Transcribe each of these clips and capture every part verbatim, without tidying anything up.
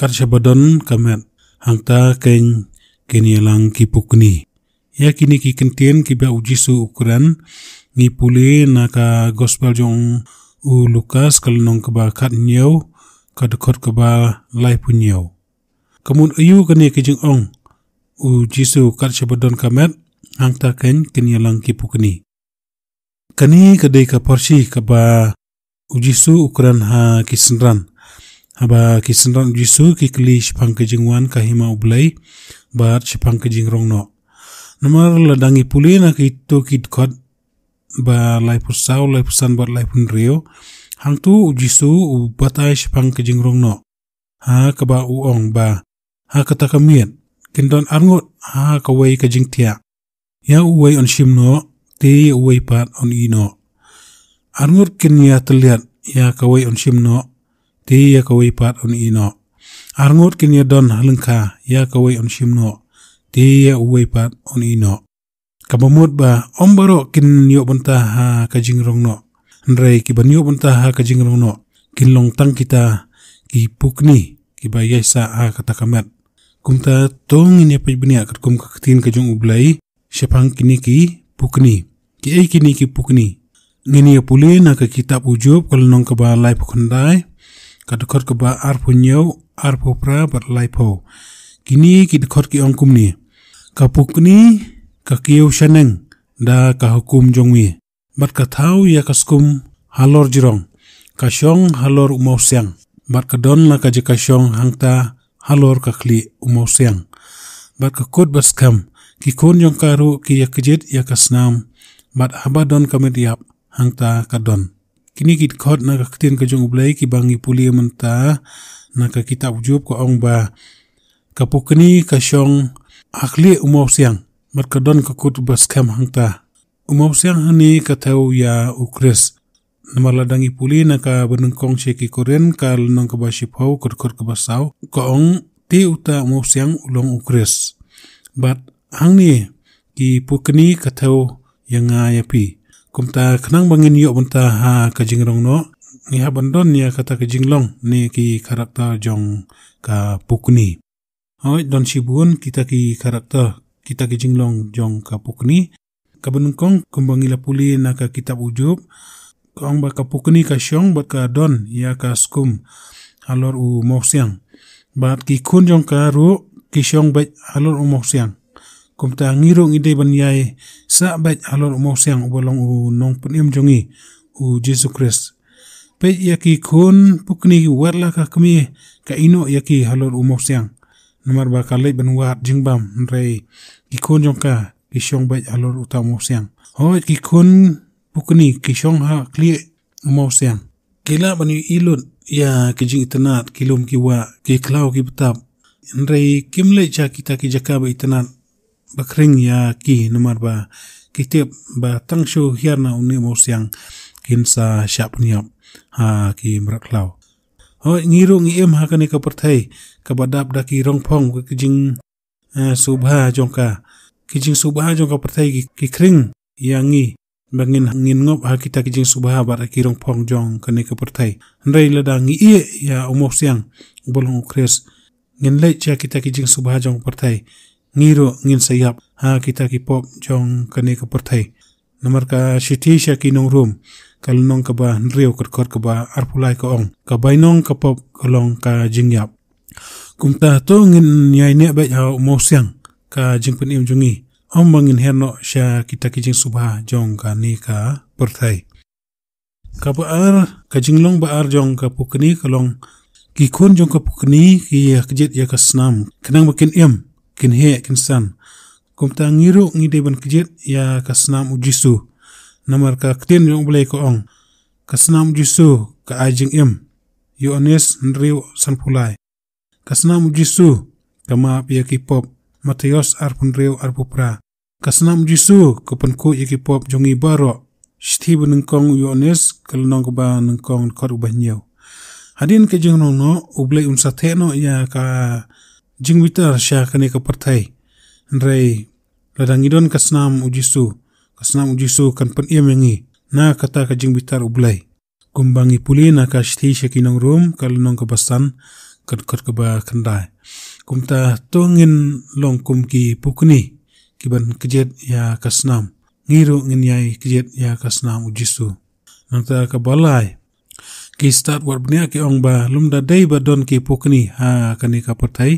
kat shaba don ka met, hangta kein kin ïalang ki pukni. Ïa kine ki kyntien kiba u Jisu u kren, ngi pule na ka gospel jong u Lukas ka lynnong kaba khathynñiew, ka dkhot kaba laiphew hynñiew. Ka mut aïu kane ka jingong u Jisu kat shaba don ka met, hangta kein kin ïalang ki pukni. Kane ka dei ka pharshi kaba u Jisu u kren ha ki synran. Haba ki synran u Jisu ki kylli shaphang ka jingwan ka hima u Blei, bad shaphang ka jingrong noh. Namar lada ngi pule na kito ki dkhot ba laiphew saw, laiphew san bad laiphew hynriew, hangto u Jisu u batai shaphang ka jingrong noh. Ha kaba u ong ba, ha kata ka miet, kin don arngut ha kawei ka jingthiah. Ïa uwei un shim noh, te ïa uwei pat un ïeh noh. Arngut kin ïa tylliat, ïa kawei un shim noh, te ïa kawei pat un ïeh noh. Arngut kin ïa don ha lyngkha, ïa kawei un shim noh, te ïa uwei pat un ïeh noh. Kaba mut ba, ym baroh kin ïoh bynta ha ka jingrong noh. Hynrei kiban ïoh bynta ha ka jingrong noh, kin long tang kita ki pukni, kiba ïaisah ha kata ka met. Kumta to ngin ïa peit bniah katkum ka ktien ka jong u Blei, shaphang kine ki pukni. Kiei kine ki pukni? Ngin ïa pule na ka kitab u Job ka lynnong kaba laiphew khyndai, ka dkhot kaba arphew hynñiew, arphew phra bad laiphew. Kine ki dkhot ki ong kumne. Ka pukni ka kiew shaneng da ka hukum jong me. Bad ka thaw ïa ka skum halor jrong. Ka shong halor u mawsiang. Bad ka don la ka jaka shong hangta halor ka khlieh u mawsiang. Bad ka kut ba skhem, ki khun jong ka ruh ki ïa kjit ïa ka snam. Bad haba don ka met ïap hangta ka don. Kine ki dkhot na ka ktien ka jong u Blei kiba ngi pule mynta na ka kitab u Job ka ong ba ka pukni ka shong ha khlieh u mawsiang. Bad ka don ka kut ba skhem hangta. U mawsiang hangne ka thew ïa u Khrist. Namar lada ngi pule na ka banyngkong sha ki Korinth ka lynnong kaba shiphew ka dkhot kaba saw, ka ong te uta u mawsiang u long u Khrist. Bad hangne ki pukni ka thew ïa nga ïa phi. Kumta khnang ba ngin ïoh bynta ha ka jingrong noh, ngi hap ban don ïa kata ka jinglong ne ki character jong ka pukni. Hooid, don shibun kita ki character, kita ki jinglong jong ka pukni. Kaba nyngkong kumba ngi la pule na ka kitab u Job, ka ong ba ka pukni ka shong bad ka don ïa ka skum halor u mawsiang. Bad ki khun jong ka ruh ki shong beit halor u mawsiang. Kumta ngi ruh ngi dei ban ïai sah beit halor u mawsiang uba long u nongpynim jong ngi, u Jisu Khrist. Peit ïa ki khun pukni, wat la ka kmie ka ïehnoh ïa ki halor u mawsiang. Namar ba ka leit ban wad jingbam, hynrei ki khun jong ka ki shong beit halor uta u mawsiang. Hooid, ki khun pukni ki shong ha khlieh u mawsiang. Ki lah ban ïohi lut ïa ki jingitynnad, ki lum ki wah, ki khlaw ki btap. Hynrei kim leit sha kita ki jaka ba itynnad ba khring ïa ki, namar ba ki tip ba tang shu hiar na une u mawsiang kin sa shah pynïap ha ki mrad khlaw. Hooid, ngi ruh ngi im ha kane ka pyrthei kaba dap da ki rongphong, ki jing, eh, sngewbha jong ka. Ki jingsngewbha jong ka pyrthei ki, ki khring ïa ngi ba ngin, ngin ngop ha kita ki jingsngewbha bad ha ki rongphong jong kane ka pyrthei. Hynrei lada ngi ïeh ïa u mawsiang uba long u Khrist, ngin leit sha kita ki jingsngewbha jong ka pyrthei, ngi ruh ngin sa ïap ha kita ki pop jong kane ka pyrthei. Namar ka shithi sha ki nong Rom ka lynnong kaba hynriew ka dkhot kaba arphew lai ka ong, ka bainong ka pop ka long ka jingïap. Kumta to ngin ïai neh beit ha u mawsiang ka jingpynim jong ngi, ym ba ngin hiar noh sha kita ki jingsngewbha jong kane ka pyrthei. Kaba ar, ka jinglong ba ar jong ka pukni ka long, ki khun jong ka pukni ki ïa kjit ïa ka snam khnang ba kin im, kin heh, kin san. Kumta ngi ruh ngi dei ban kjit ïa ka snam u Jisu. Namar ka ktien jong u Blei ka ong, ka snam u Jisu ka ai jingim. Ïoannis hynriew, sanphew lai. Ka snam u Jisu ka map ïa ki pop. Mathaios arphew hynriew, arphew phra. Ka snam u Jisu ka pynkhuid ïa ki pop jong ngi baroh. Shithi banyngkong u Ïoannis ka lynnong kaba nyngkong, dkhot uba hynñiew. Hadien ka jingrong noh, u Blei un sa theh noh ïa ka jingbitar sha kane ka pyrthei. Hynrei lada ngi don ka snam u Jisu, ka snam u Jisu kan pynim ïa ngi na kata ka jingbitar u Blei. Kumba ngi pule na ka shithi sha ki nong Rom ka lynnong kaba san, ka dkhot kaba khyndai. Kumta to ngin long kum ki pukni kiban kjit ïa ka snam. Ngi ruh ngin ïai kjit ïa ka snam u Jisu. Nangta kaba lai. Ki stad wat bniah ki ong ba lymda dei ba don ki pukni ha kane ka pyrthei.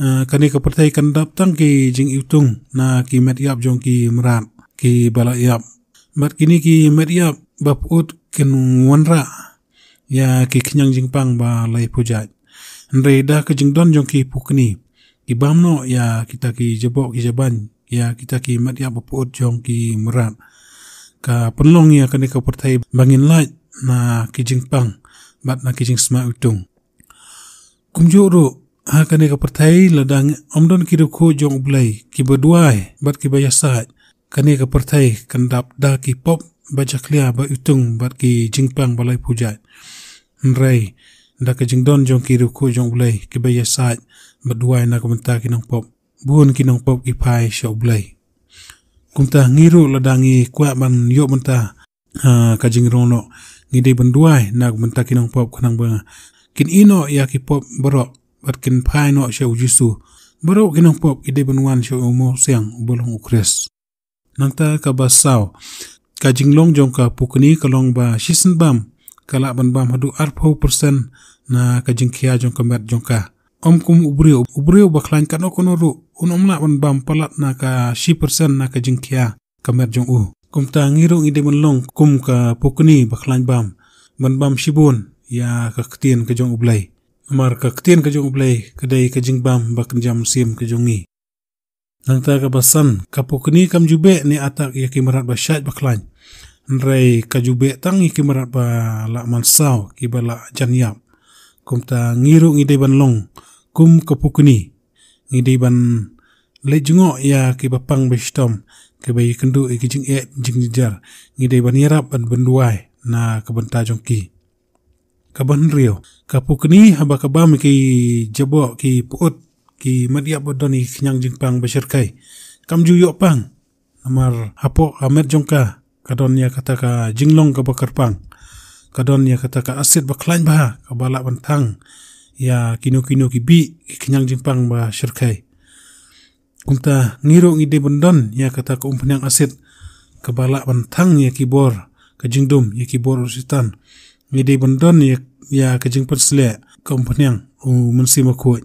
Ah, kane ka pyrthei kan dap tang ki jingïutung na ki met ïap jong ki mrad kiba la ïap. Bad kine ki met ïap ba pyut kin wanrah ïa ki khñiang jingpang ba lai pujat. Hynrei da ka jingdon jong ki pukni ki bam noh ïa kita ki jaboh ki jaban, ïa kita ki met ïap ba pyut jong ki mrad. Ka pynlong ïa kane ka pyrthei ba ngin lait na ki jingpang bad na ki jingsma iwtung. Kumjuh ruh ha kane ka pyrthei lada ym don ki riewkhuid jong U Blei kiba duwai bad kiba ïasaid, kane ka pyrthei kan dap da ki pop ba jakhlia ba iwtung bad ki jingpang ba lai pujat. Hynrei da ka jingdon jong ki riewkhuid jong U Blei kiba ïasaid bad duwai na ka bynta ki nongpop, bun ki nongpop ki phai sha U Blei. Kumta ngi ruh lada ngi kwah ban ïoh bynta ha ka jingrong noh, ngi dei ban duwai na ka bynta ki nongpop khnang ba kin ïeh noh ïa ki pop baroh bad kin phai noh sha U Jisu. Baroh ki nongpop ki dei ban wan sha U Mawsiang uba long U Khrist. Nangta kaba saw, ka jinglong jong ka pukni ka long ba shisien bam ka lah ban bam haduh arphew percent na ka jingkhia jong ka met jong ka. Ym kum u briew, u briew ba khlaiñ kano kano ruh un ym lah ban bam palat na ka shi percent na ka jingkhia ka met jong u. Kumta ngi ruh ngi dei ban long kum ka pukni ba khlaiñ bam, ban bam shibun ïa ka ktien ka jong U Blei. Namar ka ktien ka jong U Blei ka dei ka jingbam ba kynja mynsiem ka jong ngi. Nangta kaba san, ka pukni kam ju beh ne attack ïa ki mrad ba shait ba khlaiñ. Hynrei ka ju beh tang ïa ki mrad ba la mansaw, kiba la jan ïap. Kumta ngi ruh ngi dei ban long kum ka pukni. Ngi dei ban leit jngoh ïa kiba pang ba shitom, kiba ïakynduh ïa ki jingeh jingjynjar. Ngi dei ban ïarap bad ban duwai na ka bynta jong ki. Kaba hynriew, ka pukni haba ka bam ki jaboh ki pyut, ki met ïap ba don ïa ki khñiang jingpang ba shyrkhei, kam ju ïoh pang. Namar hapoh ka met jong ka ka don ïa kata ka jinglong kaba kyrpang, ka don ïa kata ka asid ba khlaiñ bha kaba lah ban thang ïa kino kino ki bih ki khñiang jingpang ba shyrkhei. Kumta ngi ruh ngi dei ban don ïa kata ka umphniang asid kaba lah ban thang ïa ki bor ka jingdum, ïa ki bor u Soitan. Ngi dei ban don ïa, ïa ka jingpynsleh ka umphniang u Mynsiem Bakhuid.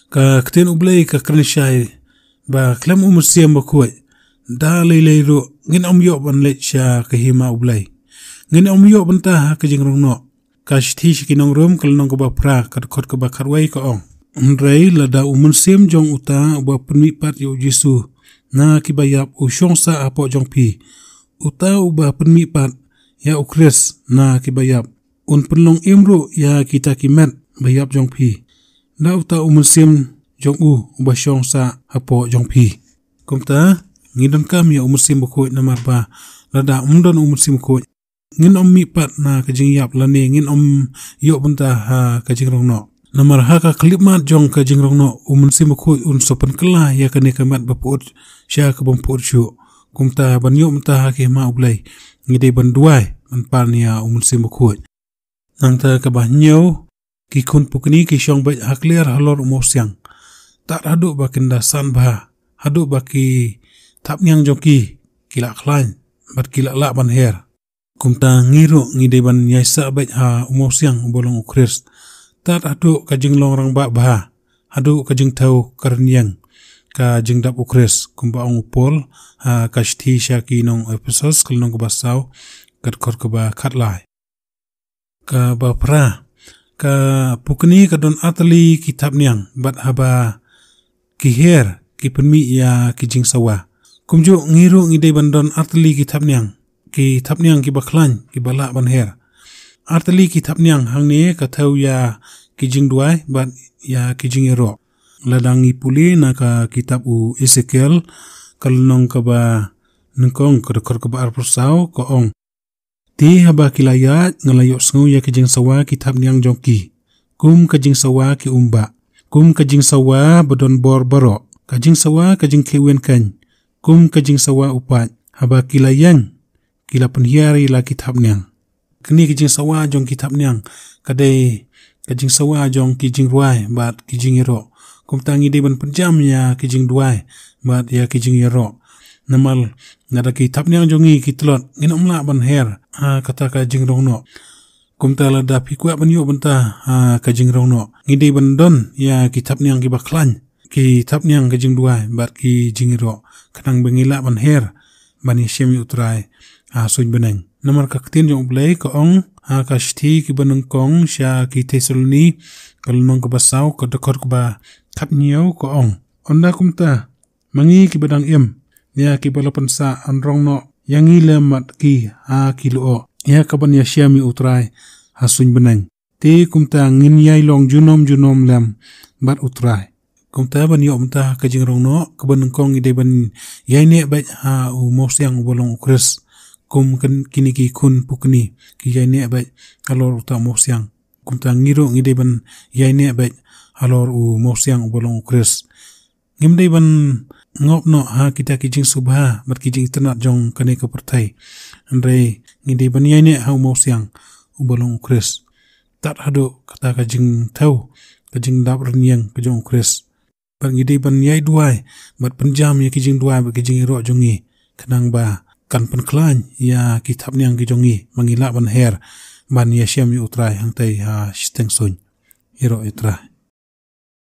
Ka ktien U Blei ka kren shai ba khlem u Mynsiem Bakhuid, da lei lei ruh ngin ym ïoh ban leit sha ka hima U Blei. Ngin ym ïoh bynta ha ka jingrong noh. Ka shithi sha ki nong Rom ka lynnong kaba phra ka dkhot kaba khatwei ka ong: Hynrei lada u Mynsiem jong uta uba pynmihpat ïa u Jisu na kiba ïap u shong sah hapoh jong phi, uta uba pynmihpat ïa u Khrist na kiba ïap, un pynlong im ruh ïa kita ki met ba ïap jong phi da uta u Mynsiem jong u uba shong sah hapoh jong phi. Kumta ngi donkam ïa u Mynsiem Bakhuid, namar ba lada ym don u Mynsiem Bakhuid, ngin ym mihpat na ka jingïap lane ngin ym ïoh bynta ha ka jingrong noh. Namar ha ka khyllipmat jong ka jingrong noh, u Mynsiem Bakhuid un sa pynkylla ïa kane ka met ba pyut sha ka bym pyut shuh. Kumta ban ïoh bynta ha ka hima U Blei, ngi dei ban duwai ban pan ïa u Mynsiem Bakhuid. Nangta kaba hynñiew, ki khun pukni ki shong beit ha kliar halor u Mawsiang, tad haduh ba kin da san bha, haduh ba ki thapniang jong ki ki la khlaiñ bad ki la lah ban her. Kumta ngi ruh ngi dei ban ïaisah beit ha u Mawsiang uba long u Khrist, tad haduh ka jinglong rangbah bha, haduh ka jingthew ka rynïeng, ka jingdap u Khrist, kumba ong u Paul ha ka shithi sha ki nong Ephesos ka lynnong kaba saw ka dkhot kaba khatlai. Kaba phra, ka pukni ka don artylli ki thapniang, bad haba ki her ki pynmih ïa ki jingsawa. Kumjuh ngi ruh ngi dei ban don artylli ki thapniang, ki thapniang kiba khlaiñ, kiba lah ban her. Artylli ki thapniang hangne ka thew ïa ki jingduwai bad ïa ki jingïaroh. Lada ngi pule na ka kitab u Esekiel ka lynnong kaba nyngkong ka dkhot kaba arphew saw ka ong: Te haba ki la ïaid nga la ïohsngew ïa ka jingsawa ki thapniang jong ki, kum ka jingsawa ki umbah, kum ka jingsawa ba don bor baroh, ka jingsawa ka jingkheiwien keiñ, kum ka jingsawa u paid. Haba ki la ïeng ki la pynhiar ïa la ki thapniang. Kine ki jingsawa jong ki thapniang ka dei ka jingsawa jong ki jingrwai bad ki jingïaroh. Kumta ngi dei ban pynjam ïa ki jingduwai bad ïa ki jingïaroh. Namar lada ki thapniang jong ngi ki tlot, ngin ym lah ban her ha kata ka jingrong noh. Kumta lada phi kwah ban ïoh bynta ha ka jingrong noh, ngi dei ban don ïa ki thapniang kiba khlaiñ, ki thapniang ka jingduwai bad ki jingïaroh, khnang ba ngi lah ban her ban ïashem ïa U Trai ha suiñ bneng. Namar ka ktien jong U Blei ka ong ha ka shithi kiba nyngkong sha ki Thessaloni, ka lynnong kaba saw, ka dkhot kaba khathynñiew, ka ong: Ynda kumta, ma ngi kiba dang im, ïa kiba la pynsah, yn rong noh ïa ngi lem bad ki ha ki lyoh, ïa kaban ïashem ïa U Trai ha suiñ bneng. Te kumta ngin ïai long junom junom lem bad U Trai. Kumta ban ïoh bynta ka jingrong noh kaba nyngkong, ngi dei ban ïaineh beit ha u mawsiang uba long U Khrist. Kum kine ki khun pukni ki ïaineh beit halor uta u mawsiang, kumta ngi ruh ngi dei ban ïaineh beit halor u mawsiang uba long U Khrist. Ngim dei ban ngop noh ha kita ki jingsngewbha bad ki jingitynnad jong kane ka pyrthei. Hynrei ngi dei ban ïaineh ha u mawsiang uba long U Khrist, tad haduh kata ka jingthew, ka jingdap rynïeng ka jong U Khrist. Bad ngi dei ban ïai duwai bad pynjam ïa ki jingduwai bad ki jingïaroh jong ngi, khnang ba kan pynkhlaiñ ïa ki thapniang ki jong ngi, ba ngi lah ban her ban ïashem ïa U Trai hangtei ha shiteng suiñ. Ïaroh ïa U Trai.